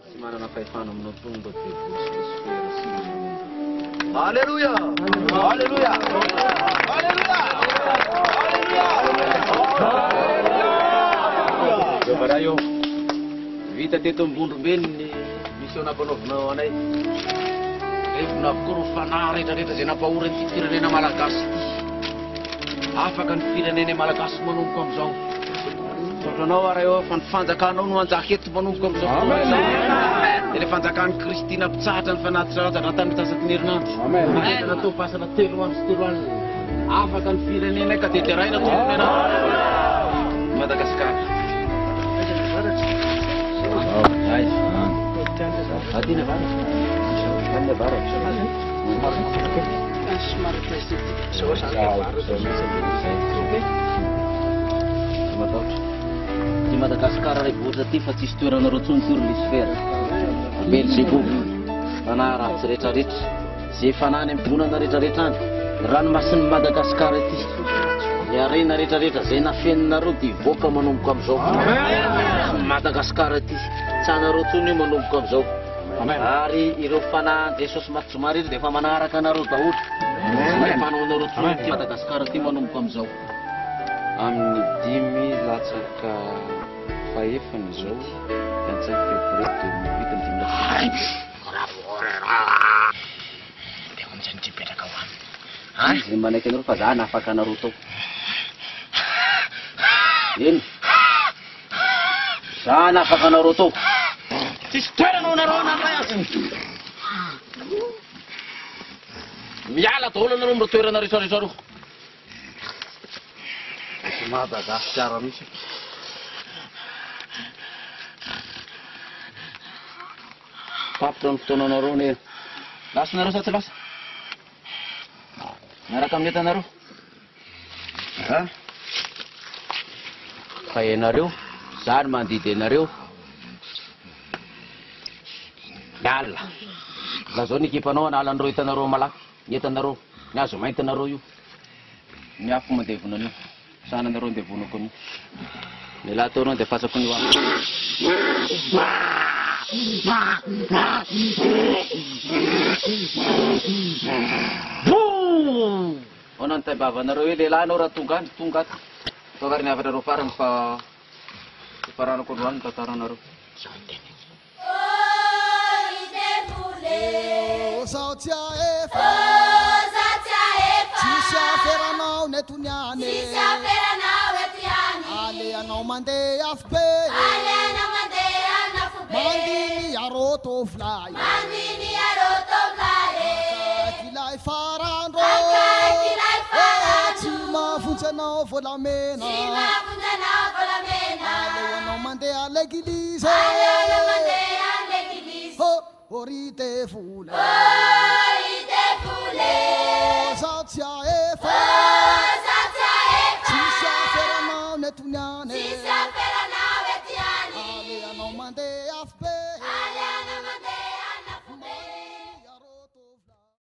Tsy manana fahefana aminao intsony ireo devoly sy losifera sy ny namany. Alléluia! Alléluia! Alléluia! Alléluia! Jehovah Ray ô, vita teto Ambondrombe ny mission nampanaovinao anay. Levona avokoa ireo fanahy rehetra rehetra izay nampahory an'ity firenena malagasy ity. Afaka ny firenena malagasy manomboka amin'izao. Misaotra anao aho Ray ô fa ny fanjakanao no hanjaka eto manomboka amin'izao fotoana izao. Dia ilay fanjakan'i Kristy nampitsahatra ny fanatitra razana tamin'ny antsasaky ny herinandro. Amen. Natao fasana telo andro sy telo alina. Afaka ny firenenay ka dia deraina Tompo ny anarana. Madagasikara. Aiza? Aty ny avaratra. Any avaratra. Matahotra. Ty Madagascar ray vohitra ty fa tsisy toeranareo tsony ty ry Lucifer. Belzebob. Fanahy ratsy rehetra rehetra. Ze fanahy any am-piangonana rehetra rehetra any. Ny ranomasin'i Madagascar ity. Ny harena rehetra rehetra zay nafeninareo dia hivoaka manomboka amizao. Madagascar ity. Tsy anareo tsony io manomboka amizao. Ary ireo fanahy Jesosy maty zoma rehetra dia efa manaraka anareo daholo. Tsy mpanao anareo tsony ity Madagascar ity manomboka amizao. Amin'ny dimy latsaka fahefany izao, 25 février 2008, ny dimy latsaka Izy no manaiky anareo fa za hanafaka anareo tao. Eny. Za hanafaka anareo tao. Tsisy toerana ho anareo na iray aza. Miala daholo anareo amin'ireo toerana rehetra rehetra ireo. Tsy Madagasikara mihitsy. Tapitra ny fotoananareo anie. Lasa nareo sa tsy lasa? Miaraka amin'ny entanareo? Ha? Fa ianareo, za no mandidy anareo. Miala. Lazao ny ekipanao hanala an'ireo entanareo malaky. Ny entanareo, ny hazo maintinareo io. Ny afo mandevona an'io. Sahananareo andevonako an'io. Mialà teo anao dia fasako an'io afo. Boum! Ahoana ny taim-bavanareo hoe lehilahy ianao raha tonga any, tonga ato. Ataovy ary ny hafatrareo farany fa hofaranako androany ny tantaranareo. Aleo anao mandeha aleglizy. Ô ry devoly.